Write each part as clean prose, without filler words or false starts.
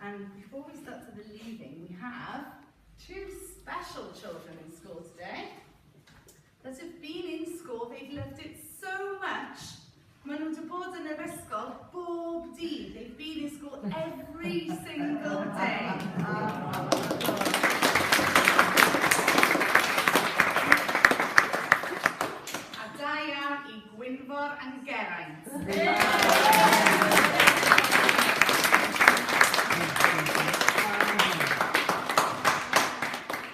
And before we start to the leaving, we have two special children in school today that have been in school. They've loved it so much. Maen nhw wedi bod yn yr ysgol bob dydd. They've been in school every single day. A da iawn i Gwynfor and Geraint.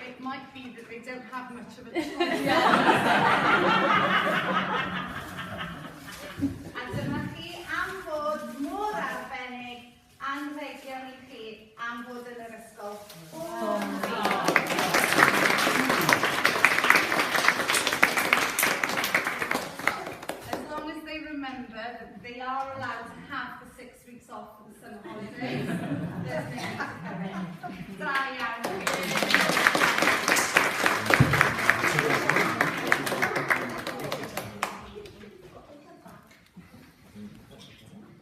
It might be that they don't have much of a choice. A dyma chi am fod mor arbennig, anrhegion i chi am fod yn yr ysgol bob dydd. As long as they remember that they are allowed to have the 6 weeks off for the summer holidays, there's no need to come in. Da iawn chi.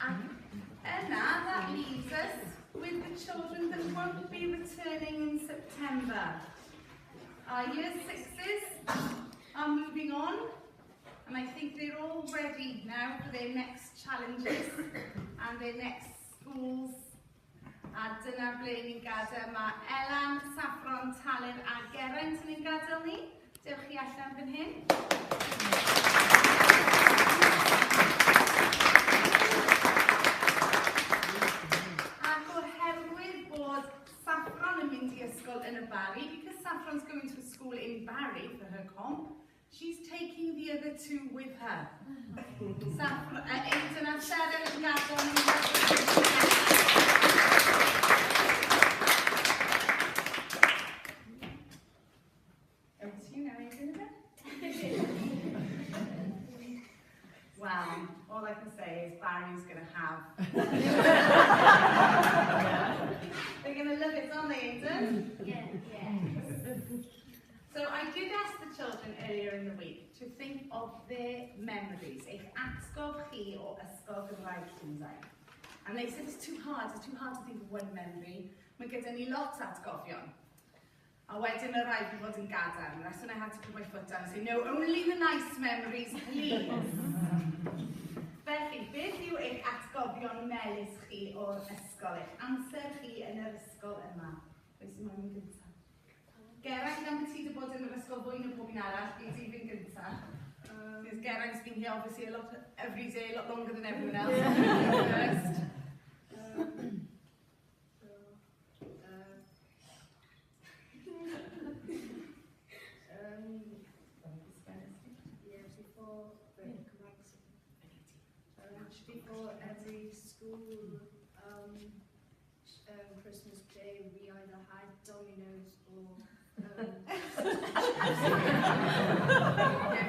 Ac yna, that leaves us with the children that won't be returning in September. Our year sixes are moving on, and I think they're all ready now for their next challenges and their next schools. A dyna ble ni'n gadael. Mae Elan, Saffron, Talir a Geraint yn ein gadael ni. Dewch chi allan fan hyn. Ac oherwydd bod Saffron yn mynd i ysgol yn y Barri, because Saffron's going to a school in Barry for her comp, she's taking the other two with her. Saffron, Aidan a Cheryl yn gadael ni. Over to you now, Aidan, is it? Well, all I can say is Barry's going to have. They're going to love it, aren't they, Aidan? Yeah. So I did ask the children earlier in the week to think of their memories, eich atgof chi o Ysgol Gymraeg Llundain. And they said it's too hard to think of one memory. Mae gyda ni lot atgofion. A wedyn mae rhaid fi fod yn gadarn. That's when I had to put my foot down and say, "No, only the nice memories, please." Felly, beth yw eich atgofion melys chi o'r ysgol, eich amser chi yn yr ysgol yma? Pwy sy'n moyn mynd gyntaf? Geraint, am ti wedi bod yn yr ysgol fwy na pob un arall, gei di fynd gyntaf. Because Geraint's been here obviously a lot, every day, a lot longer than everyone else. First. So, yeah, before every school Christmas Day, we either had Domino's or Good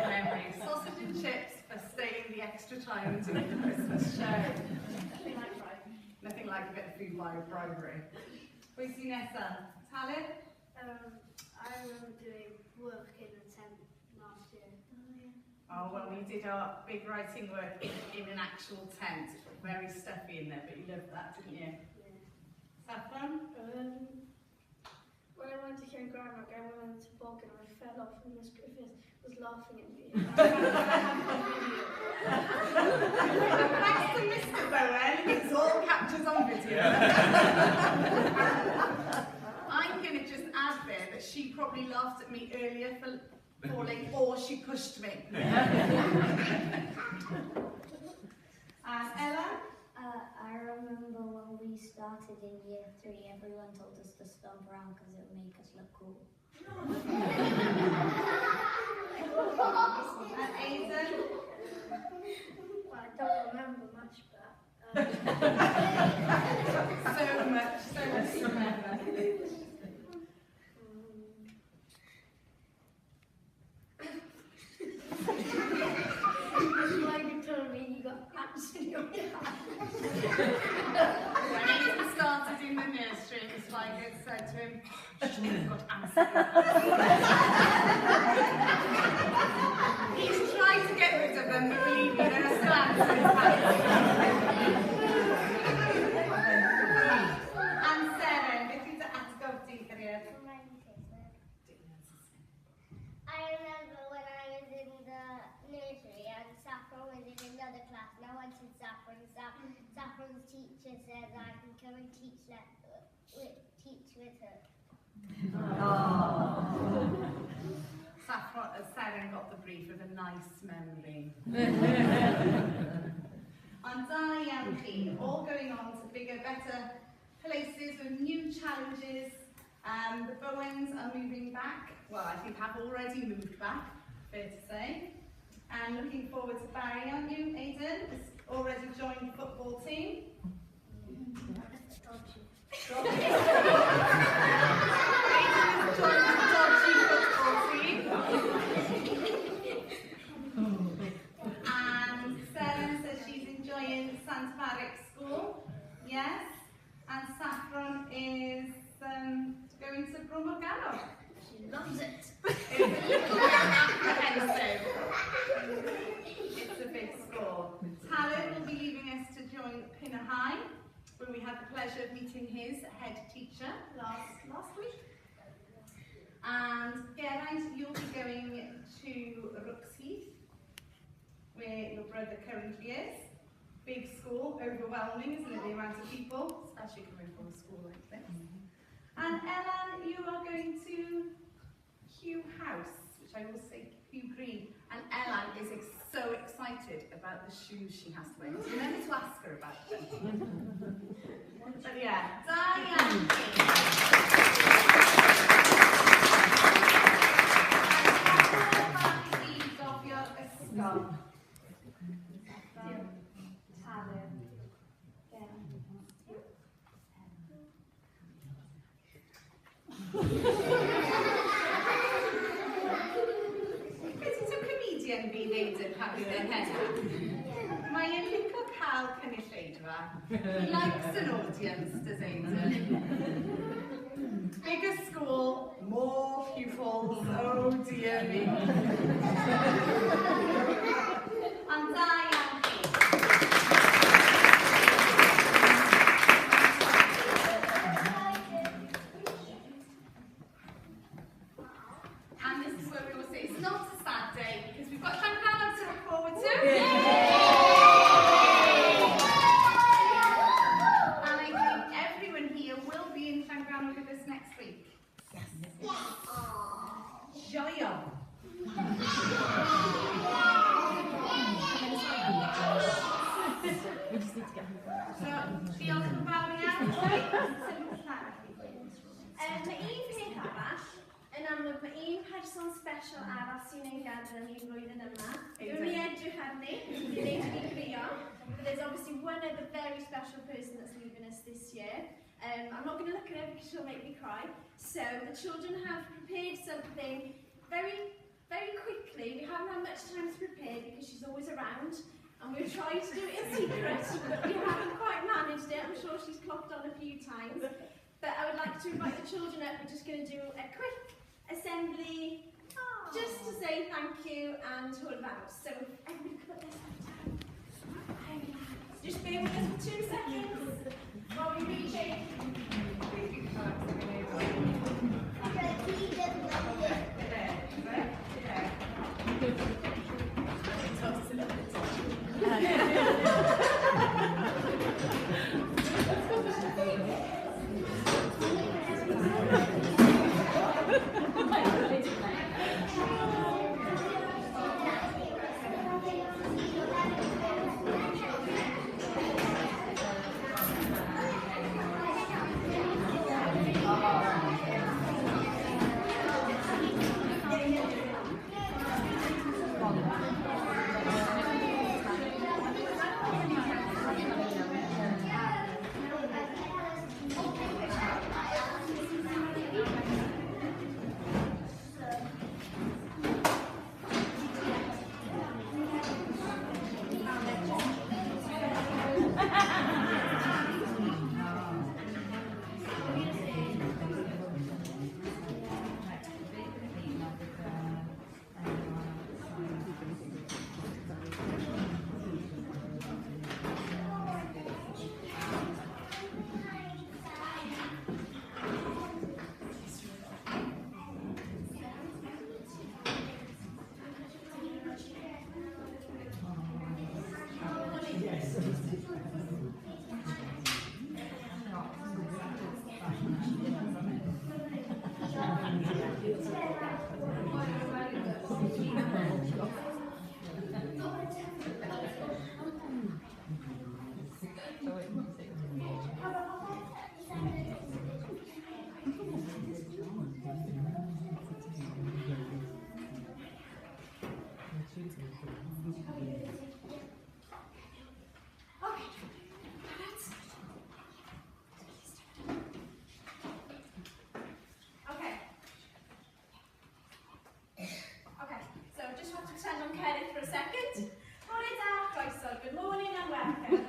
memories. Sausage and chips for staying the extra time and doing the Christmas show. Nothing like bribery. Nothing like a bit of food bribery. Pwy sy'n nesa? Talyn? I remember doing work in a tent last year. Oh, well, we did our big writing work in an actual tent. Very stuffy in there, but you loved that, didn't you? Yeah. Saffron? When I went to Llangranog, I went on a toboggan and I fell off and Miss Griffiths was laughing at me. I have the video. Thanks to Mr. Bowen, it's all captured on video. I'm going to just add there that she probably laughed at me earlier for falling, or she pushed me. And Ella? I remember when we started in year 3, everyone told us to stomp around because it would make us look cool. And Aidan? Well, I don't remember much, but So much to remember. Miss Liger told me you got ants in your hat. When Aidan started in the nursery, Miss Liger said to him, "Sure, you've got ants in your hat." He's tried to get rid of them, but believe me, there are still ants in his hat. And ti, cariad. I remember when I was in the nursery and Saffron was in another class and I wanted Saffron. Saffron's teacher said I can come and teach with her. Oh. Saffron, Seren got the brief of a nice memory. Ond da iawn chi, all going on to bigger, better places with new challenges. The Bowens are moving back. Well, I think have already moved back, fair to say. And looking forward to Barry, aren't you, Aidan? Has already joined the football team. Dodgy. Aidan has joined the dodgy football team. And Seren says she's enjoying Sant Meyrick School. Yes. And Saffron is going to Bro Morgannwg. She loves it. It's a little bit apprehensive. It's a big score. Talon will be leaving us to join Pinner High, where we had the pleasure of meeting his head teacher last week. And Geraint, you'll be going to Rooks Heath, where your brother currently is. Big school, overwhelming, isn't it, the amount of people, especially coming from a school like this. And Ellen, you are going to Hugh House, which I will say Hugh Green. And Ellen is so excited about the shoes she has to wear. So remember to ask her about them. But yeah, Diane. Ysgol. Credu taw comedian fydd Aidan pan fydd e'n henach. Mae e'n licio cael cynulleidfa. He likes an audience, does Aidan. Bigger school, more pupils, oh dear me. Ond da iawn chi. And this is where we will say it's not a sad day because we've got Llangrannog to look forward to. And I think everyone here will be in Llangrannog with us next week. Yes. Joio. We just need to get him. So, diolch yn fawr iawn. Mae un peth arall, yn amlwg mae un person special arall sy'n ein gadael ni flwyddyn yma. Dwi'n ni edrych arni, dwi'n neud i ni crio. But there's obviously one other very special person that's leaving us this year. I'm not going to look at her because she'll make me cry. So the children have prepared something very, very quickly. We haven't had much time to prepare because she's always around. And we've tried to do it in secret, but we haven't quite managed it. I'm sure she's clocked on a few times. But I would like to invite the children up. We're just going to do a quick assembly just to say thank you and hold vows. So everybody come up this left hand. Just bear with us for 2 seconds while we reshape. Thank you. Okay. Okay, so just have to pretend I'm Kerith for a second. Bore da, croeso, good morning and welcome.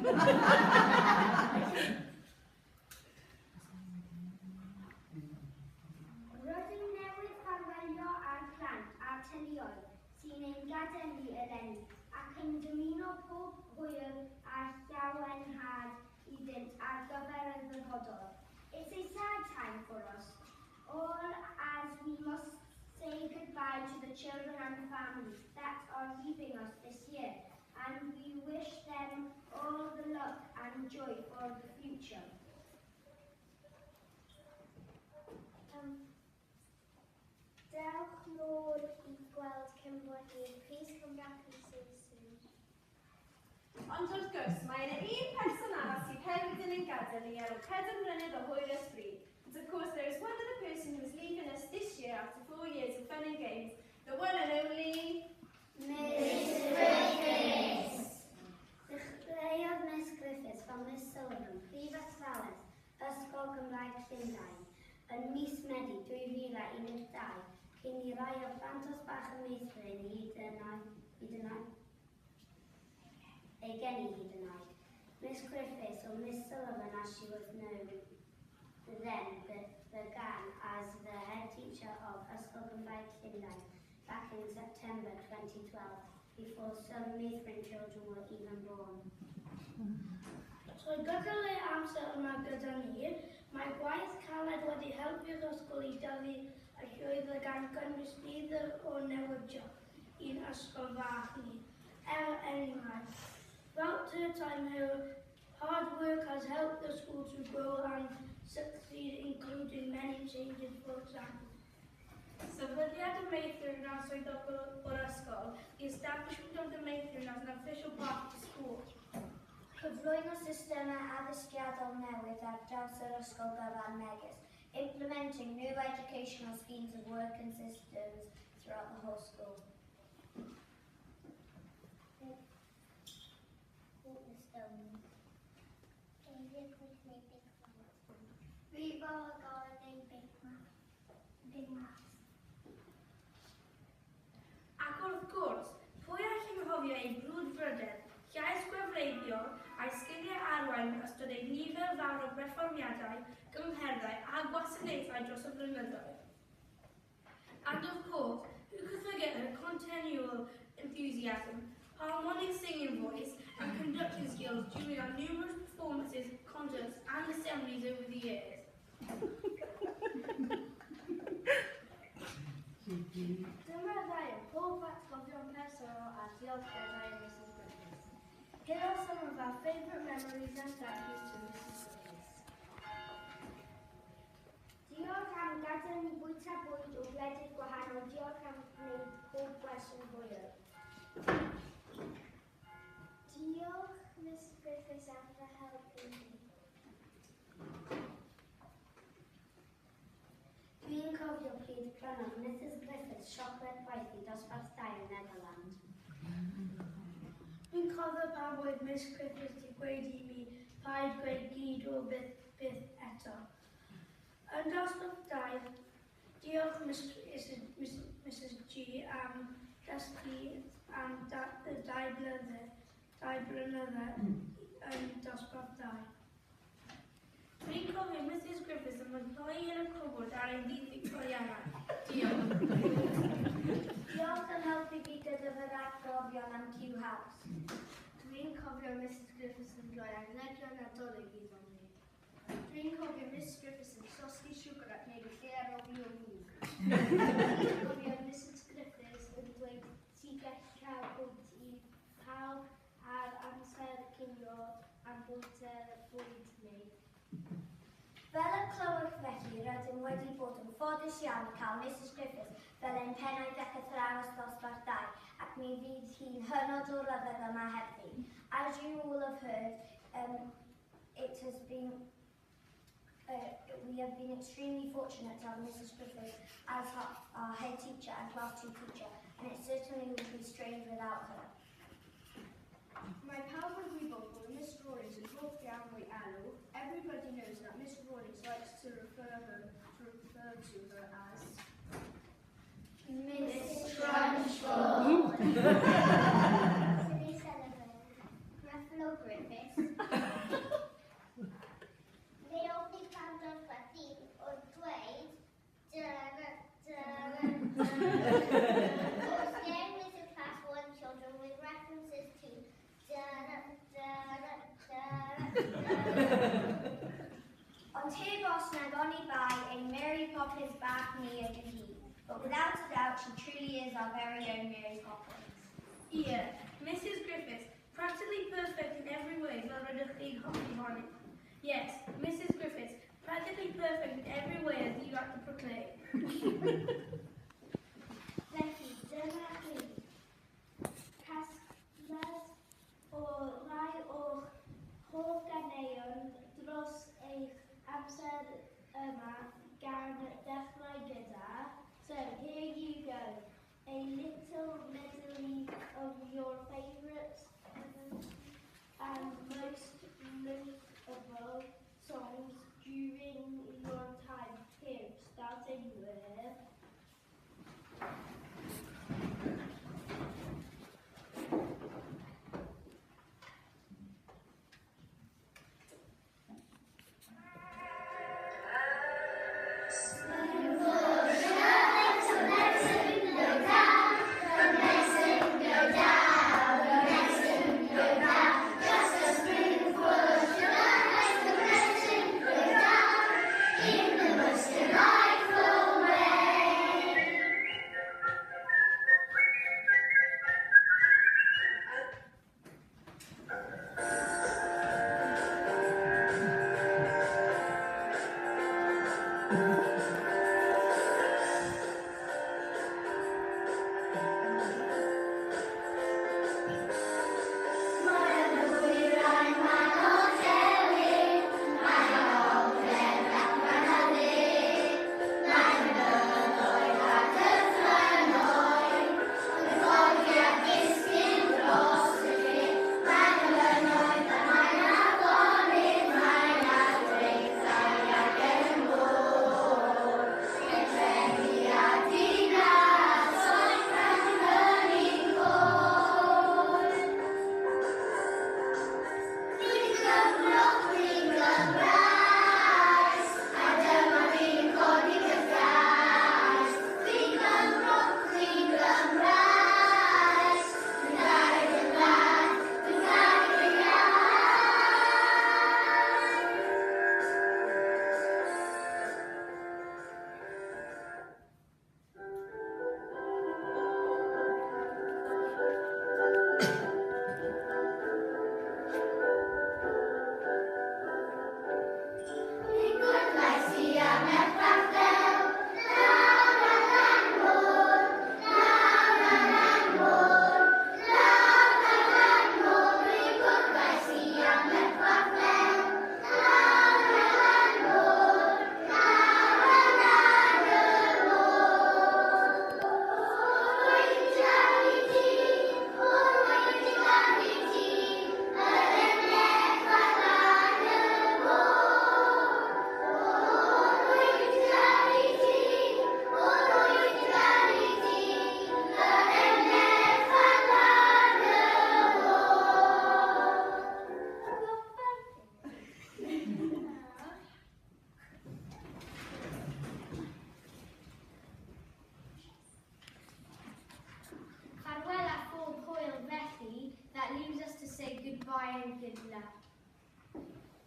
Rydym newydd ffarwelio â'r plant a'r teuluoedd sy'n ein gadael ni eleni ac yn dymuno pob hwyl a llawenhad iddynt ar gyfer y dyfodol. It's a sad time for us all as we must say goodbye to the children and the families that are leaving us this year, and we wish them all the luck and joy for the future. Dewch nôl i gweld cyn bo hir. Please come back and see us soon. Ond wrth gwrs, mae yna un person arall sydd hefyd yn ein gadael ni ar ôl 4 mlynedd o hwyl a sbri. But of course, there is one other person who is leaving us this year after 4 years of fun and games. The one and only... Miss Griffiths! Dechreuodd Miss Griffiths fel Miss Sullivan, prif athrawes Ysgol Gymraeg Llundain yn mis Medi 2012 cyn i rai o plantos bach y meithrin hyd yn oed ei geni hyd yn oed. Miss Griffiths, or Miss Sullivan as she was known then, began as the head teacher of Ysgol Gymraeg Llundain back in September 2012, before some Meithrin children were even born. Trwy gydol ei amser yma gyda ni, mae gwaith caled wedi helpu'r ysgol i dyfu a llwyddo gan gynnwys nifer o newidion i'n ysgol fach ni. Er enghraifft, throughout her time her hard work has helped the school to grow and succeed, including many changes, for example. Sefydliad y Meithrin yn swyddogol o'r ysgol, the establishment of the Meithrin as an official part of the school. Cyflwyno systemau addysgiadol newydd ar draws yr ysgol gyfan megis, implementing new educational schemes of work and systems throughout the whole school. Walk the stones. Geiriau pwyth neu big maths. Rifo agor neu big math. Big maths. Ac wrth gwrs, pwy all anghofio ei brwdfrydedd, llais gwefreiddiol a'i sgiliau arwain yn ystod ei nifer fawr o berfformiadau, gyngherddau a gwasanaethau dros y blynyddoedd. And of course, who could forget her continual enthusiasm, harmonic singing voice and conducting skills during our numerous performances, concerts and assemblies over the years. Dyma rai o hoff atgofion personol a diolchgarau Mrs Griffiths. Here are some of our favourite memories and thank yous to Mrs Griffiths. Diolch am gadael ni bwyta bwyd o gwledydd gwahanol. Diolch am gwneud pob gwers yn hwyl. Diolch, Miss Griffiths, am fy helpu ni. Dwi'n cofio pryd prynodd Mrs Griffiths siocled poeth i dosbarth 2 yn Netherland. Dwi'n cofio pan oedd Miss Griffiths wedi gweud i mi paid gweud gyd o byth byth eto. Yn dosbarth 2, diolch Mrs G am dysgu am y 2 blynydde yn dosbarth 2. Dwi'n cofio Mrs Griffiths yn fy rhoi yn y cwbwrdd ar ein ddydd Victoriana. Diolch. Diolch am helpu fi gyda fy atgofion am Q House. Dwi'n cofio Mrs Griffiths yn rhoi anrhegion Nadolig iddo ni. Dwi'n cofio Miss Griffiths yn llosgi siwgr ac wneud y lle arogli o fwg. Dwi'n cofio Mrs Griffiths yn dweud ti gall cael bwyd i pawb ar amser cinio am bwyta bwyd ni. Fel y clywch felly, rydym wedi bod yn ffodus iawn i cael Mrs Griffiths fel ein pennaeth ac athrawes dosbarth 2, ac mi fydd hi'n hynod o ryfedd yma hebddi. As you all have heard, it has been we have been extremely fortunate to have Mrs Griffiths as our head teacher and class 2 teacher, and it certainly would be strange without her. Mae pawb yn gwybod bod Miss Rawlings yn hoff iawn o'i elw. Everybody knows that Miss Rawlings likes to refer to her as Miss Trunchbull. Cindy Sullivan. Gruffalo Griffiths. Naomi Campbell chwerthin wrth dweud dyna, dyna, dyna. Or scaring little class 1 children with references to dyna, dyna, dyna, dyna. Ond heb os nag oni bai ein Mary Poppins bach ni ydy hi. But without a doubt, she truly is our very own Mary Poppins. Ie, Mrs Griffiths, practically perfect in every way fel rydych chi'n hoffi honni. Yes, Mrs Griffiths, practically perfect in every way as you like to proclaim. Felly, dyma chi. Casgliad o rai o'ch hoff ganeuon dros eich amser yma gan ddechrau gyda. So here you go. A little medley of your favourites and most notable songs during your time here, starting with Farewell a phob hwyl felly, that leaves us to say goodbye and good luck.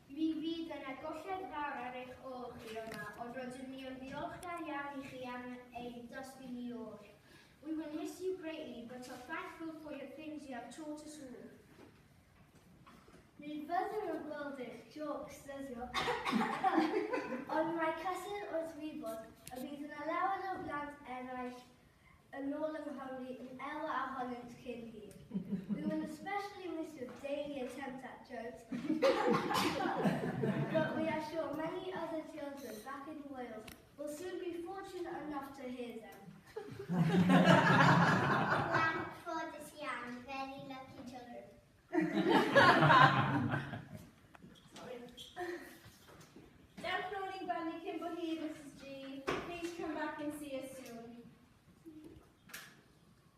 Mi fydd yna golled fawr ar eich ôl chi yma, ond rydym ni yn ddiolchgar iawn i chi am ein dysgu ni oll. We will miss you greatly, but are thankful for your things you have taught us all. Mi fyddwn yn gweld eich jokes dyddiol, ond mae cysur yn ôl yng Nghymru yn elwa ohonynt cyn hir. We will especially miss your daily attempt at jokes, but we are sure many other children back in Wales will soon be fortunate enough to hear them. Ffodus iawn, very lucky children. Sorry. Dewch nôl i'n gweld ni cyn bo hir, Mrs G. Please come back and see us soon.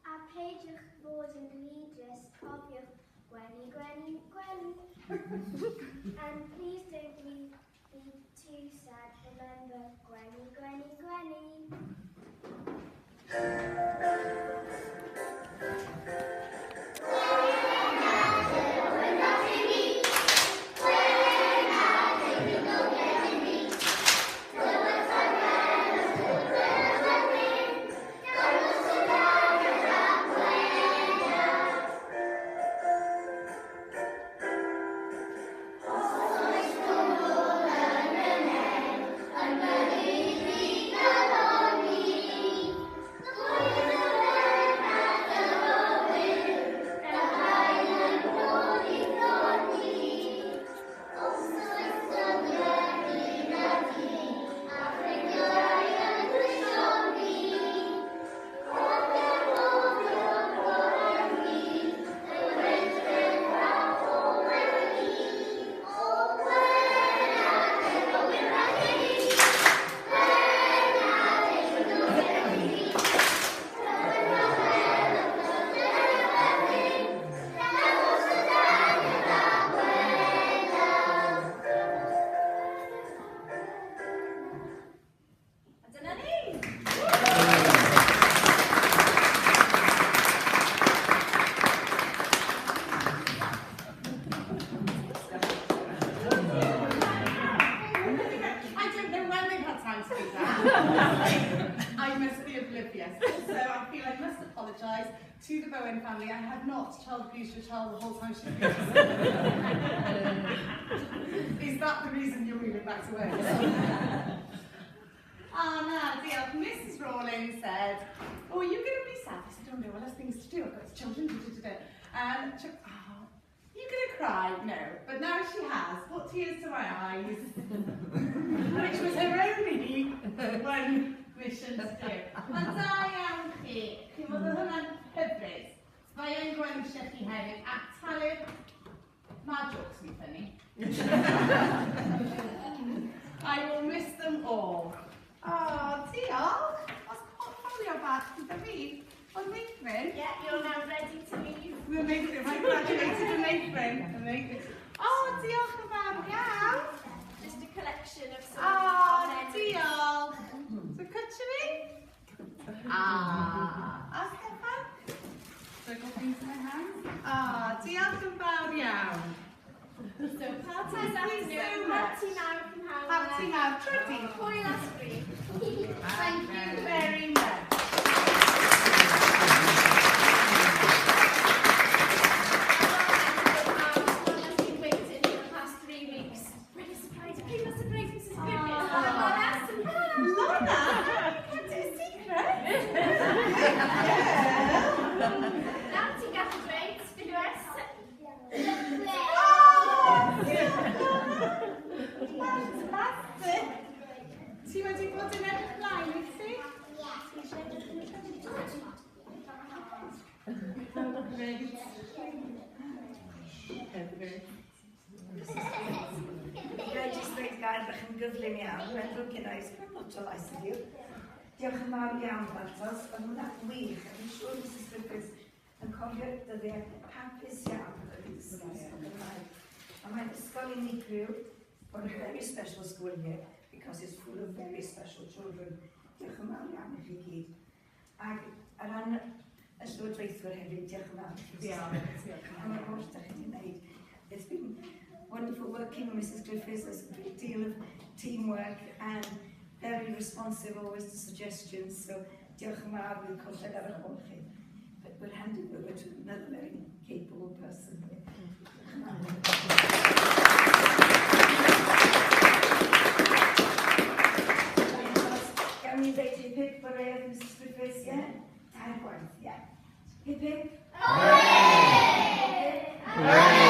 A peidiwch bod yn rhy drist, cofiwch gwenu, gwenu, gwenu. And please don't be too sad. Remember, gwenu, gwenu, gwenu. A dyna ni! I don't know when they've had time to do that. I must be oblivious. Also, I feel I must apologise to the Bowen family. I have not child abused your child the whole time she's been here. Is that the reason you're moving back to Wales? Ah, na, diolch. Mrs Rawlings said, "Oh, are you going to be sad?" I said, "Oh no, well, there's things to do. I've got children." Da, da, da, da. And she, "Oh, you going to cry?" No. But now she has put tears to my eyes, which was her only one mission to do. Ond da iawn chi. Chi'n bod, oedd hwnna'n hyfryd. Mae yn gweld eisiau chi hefyd. A Talib, mae jokes yn funny. I will miss them all. Oh, diolch. Os portfolio bach gyda fi. Ond meithrin. Yeah, you're now ready to leave. The meithrin, I graduated in meithrin. The meithrin. Oh, diolch yn fawr iawn. Just a collection of some Oh, of our memories. diolch. So, cwtio fi? Ah, a Steffan? Do I got things in my hands? Ah, diolch yn fawr iawn. So, party this Thank you afternoon, so much. party now from Howard. Party now, Trudy. Hwyl a sbri. Thank you very much. One has been waiting for the past 3 weeks. Really surprised. Prima surprise, Mrs. Griffiths. Lorna, kept it a secret. Nawr ti'n gallu dweud, Phyllis. Oh, diolch, Lorna. Fantastic. Ti wedi bod yn edrych mlaen, wyt ti? Great. Hyfryd. Ga i jyst dweud gair bach yn gyflym iawn. Mae'n ddrwg gen i, it's lot o lais heddiw. Diolch yn fawr iawn, Bartos. Oedd hwnna wych. A fi'n siŵr Mrs Griffiths yn cofio dyddiau hapus iawn wedi dysgu ysgol Gymraeg. A mae'n ysgol unigryw, but a very special school here, because it's full of very special children. Diolch yn fawr iawn i chi gyd. Ac ar ran y llywodraethwyr hefyd, diolch yn fawr i chi. Diolch, diolch. Am yr holl da chi wedi gwneud. It's been wonderful working with Mrs Griffiths. There's a great deal of teamwork and very responsive always to suggestions. So diolch yn fawr, bydd colled ar eich ôl chi. But we're handing over to another very capable person here. Diolch yn fawr. Gawn ni ddeud hip hip hooray, Mrs Griffiths, ie? Tair. gwaith, ie. Hip hip. Hooray! Hooray!